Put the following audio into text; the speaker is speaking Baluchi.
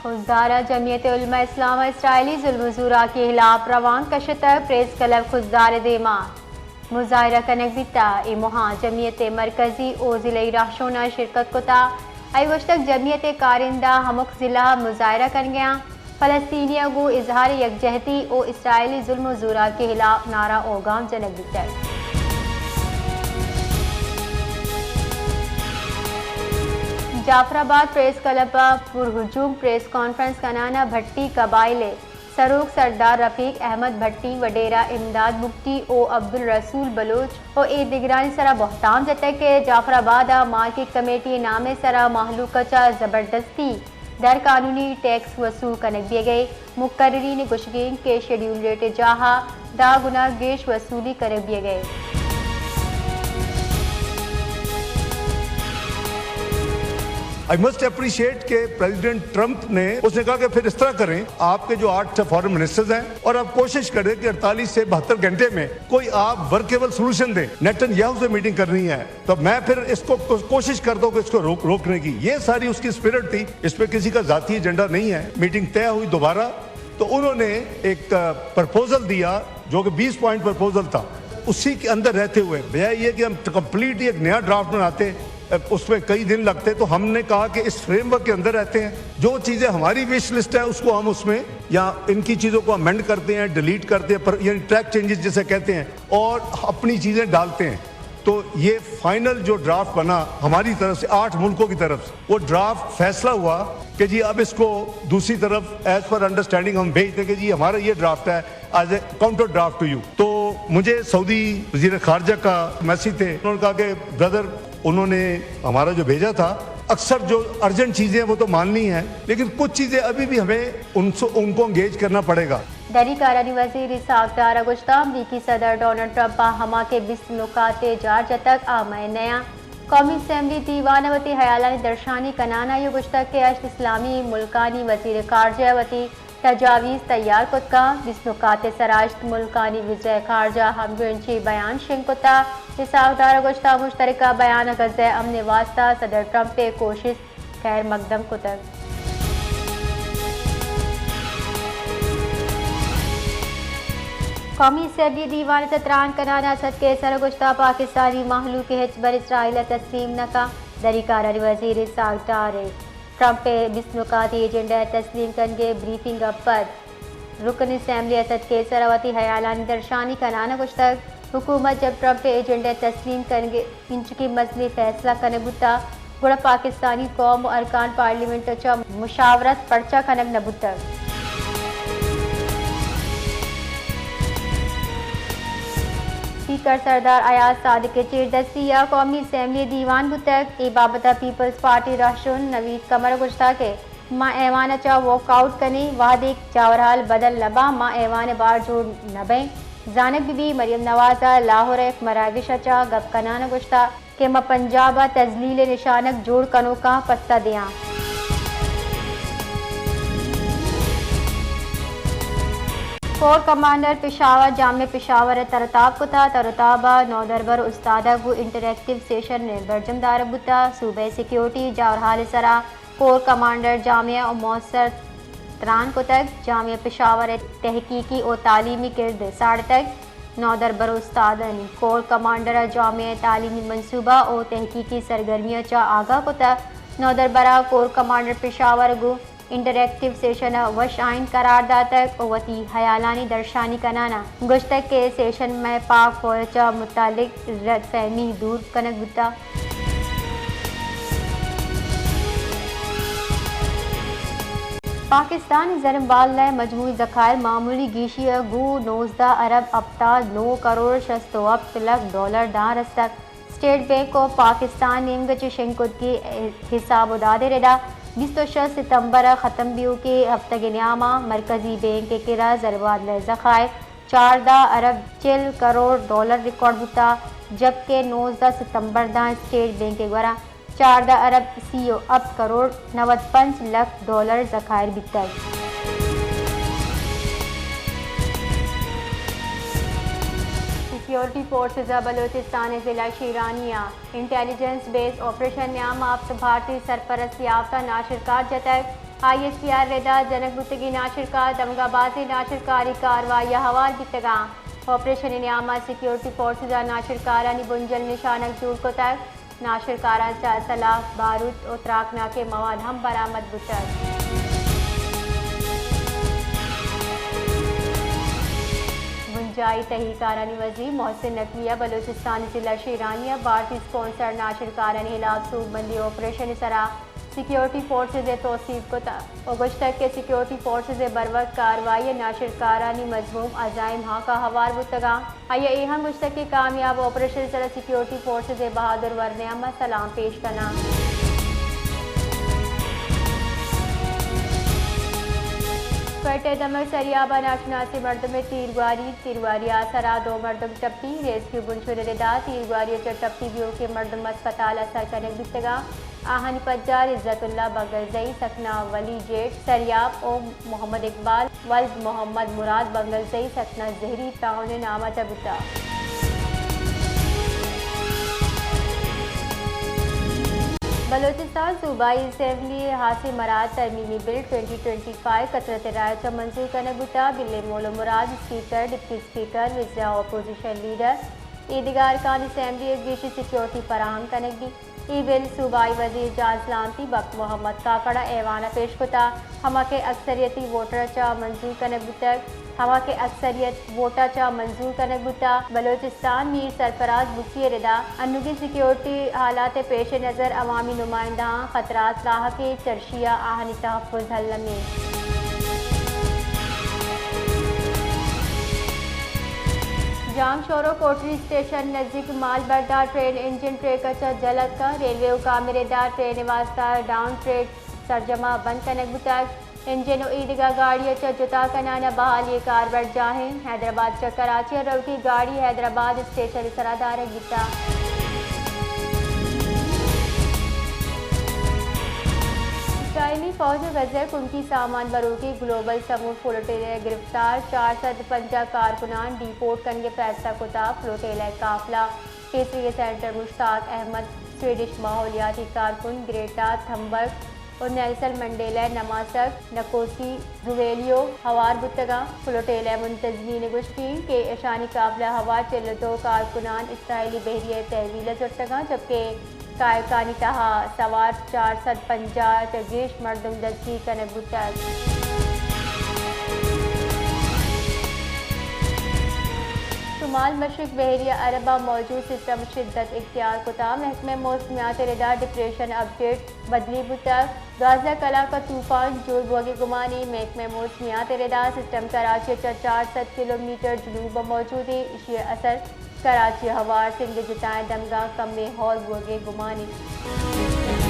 خضدار ءَ جمعیت علماء اسلام ءَ اسرائیلی ظلم ءُ زوراکی ءِ ہلاپ روانک کشتگ، پریس کلب خضدار ءِ دیما مظاہرہ کنگ بیتگ۔ اے موہاں جمعیت ءِ مرکزی ءُ ضلعی راہشوناں شرکت کتگ۔ آئی ءَ گوشتگ، جمعیت ءِ کارندہ ہمک ضلع ءَ مظاہرہ کنگ ءَ اَنت، فلسطینیاں گوں اظہار یکجہتی ءُ اسرائیلی ظلم ءُ زوراکی ءِ ہلاپ نعرہ ءُ گام جنگ بیتگ۔ جعفر آباد پریس کلب ءَ پرہجوم پریس کانفرنس کنان ءَ بھٹی قبائل ءِ سروک سردار رفیق احمد بھٹی، وڈیرہ امداد بگٹی ءُ عبدالرسول بلوچ ءُ اے دگرانی سرا بہتام جتگ کہ جعفر آباد ءَ مارکیٹ کمیٹی ءِ نام ءِ سرا مہلوک ءَ چہ زبردستی غیر قانونی ٹیکس وصول کنگ بیگ ءَ۔ مقررین ءِ گوشگ اِنت کہ شیڈیول ریٹ ءِ جاہ ءَ دہ گنا گیش وصولی کنگ بیگ ءَ۔ آئی مسٹ اپریشیٹ کہ پریزیڈنٹ ٹرمپ نے، اس نے کہا کہ پھر اس طرح کریں، آپ کے جو آٹھ فارن منسٹرز ہیں اور آپ کوشش کریں کہ اڑتالیس سے بہتر گھنٹے میں کوئی آپ ورکیبل سولوشن دیں۔ نیتن یاہو سے میٹنگ کرنی ہے۔ تو میں پھر اس کو کو-، کوشش کرتا ہوں کہ اس کو روک-، روکنے کی۔ یہ ساری اس کی اسپرٹ تھی، اس پہ کسی کا ذاتی ایجنڈا نہیں ہے۔ میٹنگ طے ہوئی دوبارہ، تو انہوں نے ایک، آ، پرپوزل دیا جو کہ بیس پوائنٹ پرپوزل تھا، اسی کے اندر رہتے ہوئے بجائے یہ کہ ہم کمپلیٹ ایک نیا ڈرافٹ بناتے، آ، اس میں کئی دن لگتے، تو ہم نے کہا کہ اس فریم ورک کے اندر رہتے ہیں، جو چیزیں ہماری وش لسٹ ہے اس کو ہم اس میں یا ان کی چیزوں کو امینڈ کرتے ہیں، ڈیلیٹ کرتے ہیں، پر یعنی ٹریک چینجز جسے کہتے ہیں، اور اپنی چیزیں ڈالتے ہیں۔ تو یہ فائنل جو ڈرافٹ بنا ہماری طرف سے، آٹھ ملکوں کی طرف سے، وہ ڈرافٹ فیصلہ ہوا کہ جی اب اس کو دوسری طرف ایز پر انڈرسٹینڈنگ ہم بھیج دیں کہ جی ہمارا یہ ڈرافٹ ہے، as a counter draft to you. تو مجھے سعودی وزیر خارجہ کا میسج تھے، انہوں نے کہا کہ بردر، انہوں نے ہمارا جو بھیجا تھا، اکثر جو ارجنٹ چیزیں ہیں وہ تو ماننی ہیں، لیکن کچھ چیزیں ابھی بھی ہمیں ان سے، ان کو انگیج کرنا پڑے گا۔ دری کارانی وزیر اسحاق ڈار ءَ گوشتگ، امریکی صدر ڈونلڈ ٹرمپ ءَ ہما کہ بیست نکات ءِ جار جتگ، آ مئے نہ اَنت۔ قومی اسمبلی دیوان ءَ وتی ہیالانی درشانی کنان ءَ آئی ءَ گوشتگ کہ ہشت اسلامی ملکانی وزیر خارجہ ءَ وتی تجاویز تیار کت کنت، بیست نکات ءِ سرا ہشت ملکانی وزیر خارجہ ہمگرنچی بیان شنگ کتگ۔ اسحاق ڈار ءَ گوشتگ، مشترکہ بیان ءَ غزہ ءِ امن ءِ واستہ صدر ٹرمپ ءِ کوشست خیر مقدم کتگ۔ قومی اسمبلی دیوان ءَ تران کنان ءَ اسد قیصر ءَ گوشتگ، پاکستانی مہلوک ءِ ہچبر اسرائیل ءَ تسلیم نہ کنت۔ دری کارانی وزیر اسحاق ڈار ءَ ٹرمپ ءِ بیست نکاتی ایجنڈا ءِ تسلیم کنگ ءِ بریفنگ ءَ پد رکن اسمبلی اسد قیصر ءَ وتی ہیالانی درشانی کنان ءَ گوشتگ، حکومت جب ٹرمپ ءِ ایجنڈا ءِ تسلیم کنگ ءِ اینچکیں مزنیں فیصلہ کنگ بوتگ، گڑا پاکستانی قوم ءُ ارکان پارلیمنٹ ءَ چہ مشاورت پرچا کنگ نہ بوتگ؟ اسپیکر سردار ایاز صادق ءِ چیردستی ءَ قومی اسمبلی ءِ دیوان بوتگ۔ اے بابت ءَ پیپلز پارٹی ءِ رہشون نوید قمر ءَ گوشتگ کہ ما ایوان ءَ چہ واک آؤٹ کنیں، وہدے جاورحال بدل نہ باں، ما ایوان ءِ بہر جوڑ نہ بئیں۔ زانگ بہ بیت، مریم نواز ءَ لاہور ءَ یک مراگش ءَ چہ گپ کنان ءَ گوشتگ کہ ما پنجاب ءَ تذلیل ءِ نشانگ جوڑ کنوکاں پسہ دیاں۔ کور کمانڈر پشاور جامعہ پشاور ءَ تر ءُ تاب کتگ۔ تر ءُ تاب ءَ نودربر استاد ءَ گوں انٹریکٹیو سیشن ءَ برجم دارگ بوتگ۔ صوبہ ءِ سیکورٹی جاورحال ءِ سرا کور کمانڈر جامعہ ءَ موثر تران کتگ۔ جامعہ پشاور ءِ تحقیقی ءُ تعلیمی کرد ساڑتگ۔ نودربر استادانی کور کمانڈر ءَ جامعہ ءِ تعلیمی منصوبہ ءُ تحقیقی سرگرمیاں چہ آگاہ کتگ۔ نودربر ءَ کور کمانڈر پشاور ءَ گوں انٹریکٹیو سیشن ءَ وش آئین قرار داتگ ءُ وتی ہیالانی درشانی کنان ءَ گوشتگ کہ سیشن ءَ مئے پاک فوج ءَ چہ متعلق رد فہمی دور کنگ بوتگ۔ پاکستان ءِ زرمبادلہ ءِ مجموعی ذخائر معمولی گیشی ءَ گوں نوزدہ ارب ہپتاد نو کروڑ شست ءُ ہپت لکھ ڈالر داں رستگ۔ اسٹیٹ بینک آف پاکستان ءِ نیمگ ءَ چہ شنگ کتگیں حساب ءُ داد ءِ ردا بیست ءُ شش ستمبر ءَ ختم بیوکیں ہپتگ ءِ نیام ءَ مرکزی بینک ءِ کرا زرمبادلہ ءِ ذخائر چاردہ ارب چل کروڑ ڈالر ریکارڈ بوتگ، جبکہ نوزدہ ستمبر داں اسٹیٹ بینک ءِ گورا چاردہ ارب سی ءُ ہپت کروڑ نود پنچ لکھ ڈالر ذخائر بیتگ۔ سیکیورٹی فورسز ءَ بلوچستان ءِ ضلع شیرانی ءَ انٹیلیجنس بیسڈ آپریشن ءِ نیام ءَ ہپت بھارتی سرپرست یافت ءَ ناشرکار جتگ۔ آئی ایس پی آر ردا جنگ بوتگیں ناشرکار دمگا بازیں ناشرکاری کاروائی ء ہوار بیتگاں۔ آپریشن ء نیاما سیکیورٹی فورسز ء ناشرکارانی بنجل نشانگ جوڑ کتگ۔ ناشرکاراں چہ سلاح، باروت و تراکناکیں مواد ہم برآمد بوتگ۔ بنجاہی تہی کارانی وزیر محسن نقوی ء بلوچستان ضلع شیرانی ء بھارتی اسپانسر ناشرکارانی ہلاپ سوبمندی آپریشن ء سرا سیکیورٹی فورسز ء توسیپ کتگ و گوشتگ کہ سیکیورٹی فورسز ء بروک کاروائی ء ناشرکارانی مذموم عزائم ہاک ء ہوار بوتگاں۔ آئی ء اے ہم گوشتگ کہ کامیاب آپریشن ء سرا سیکیورٹی فورسز ء بہادر ورنیاں ما سلام پیش کناں۔ کوئٹہ ء دمگ سریاب ء ناشناسیں مردمے تیرگواری، تیرگواری ء سرا دو مردم ٹپی، ریسکیو بنشون ء ردا تیرگواری ء چہ ٹپی بیوکیں مردم اسپتال ء سر کنگ بیتگاں۔ آہانی پجار عزت اللہ بنگلزئی، سکنا ولی جیٹ سریاب و محمد اقبال ولد محمد مراد بنگلزئی، سکنا زہری تاؤن ء نام ء تہ بوتگ۔ بلوچستان صوبائی اسمبلی ء ہاسیں مراحل ترمیمی بل ٹوئنٹی ٹوئنٹی فائیو کثرت رائے چہ منظور کنگ بوتگ۔ بل ء مول و مراد اسپیکر، ڈپٹی اسپیکر، وزراء و اپوزیشن لیڈر، ایدگہ ارکان اسمبلی ء گیشیں سیکیورٹی فراہم کنگ بیت۔ اے بل صوبائی وزیر جان سلامتی بخت محمد کاکڑ ء ایوان ء پیش کتگ، ہما کہ اکثریتی ووٹر ء چہ منظور کنگ بوتگ، ہما کہ اکثریت ووٹ ء چہ منظور کنگ بوتگ۔ بلوچستان میر سرفراز بگٹی ء ردا انوگیں سیکیورٹی حالات ء پیش نظر عوامی نمائندہاں خطرات لاحق ء چرشی ء آہانی تحفظ المی۔ جام شورو کوٹری اسٹیشن نزیک مال بردار ٹرین انجن ٹریک ء چہ جھل اتکا۔ ریلوے حکام ء ردا ٹرین ء واستہ ڈاؤن ٹریک سرجما بند کنگ بوتگ۔ انجن و ایدگہ گاڑی ء چہ جتا کنان ء بحالی ء کاربر جاہ انت۔ حیدرآباد چہ کراچی ء روکی گاڑی حیدرآباد اسٹیشن ء سرا دارگ بیتگ۔ اسرائیلی فوج ء غزہ ء کنکی سامان بروکی گلوبل سمود فلوٹیلہ ء گرفتار، چار سد پنجاہ کارکنان ڈیپورٹ کنگ ء فیصلہ کتگ۔ فلوٹیلہ ء قافلہ پیسری ء سینیٹر مشتاق احمد، سویڈش ماحولیاتی کارکن گریٹا تھمبرگ و نیلسن منڈیلا ء نماسگ نکوسی زویلیو ہوار بوتگاں۔ فلوٹیلہ ء منتظمین ء گوشگ انت کہ اشانی قافلہ ء ہوار چل ء دو کارکنان اسرائیلی بحریہ ء تحویل ء زرتگاں، جبکہ قائقانی تہا سوار چار سد پنجاہ ء چہ گیش مردم دزگیر کنگ بوتگ۔ شمال مشرق بحیرہ عرب ء موجود سسٹم شدت اختیار کتا۔ محکمہ موسمیات ء ردا ڈپریشن اپڈیٹ بدلی بوتگ۔ دوازدہ کلاک ء طوفان جوڑ بوگ ء گمان انت۔ محکمہ موسمیات ء ردا سسٹم کراچی ء چہ چار سد کلومیٹر جنوب ء موجود انت۔ ایشی ء اثر کراچی ء ہوار سندھ ء جتائیں دمگاں کمیں ہور بوگ ء گمان انت۔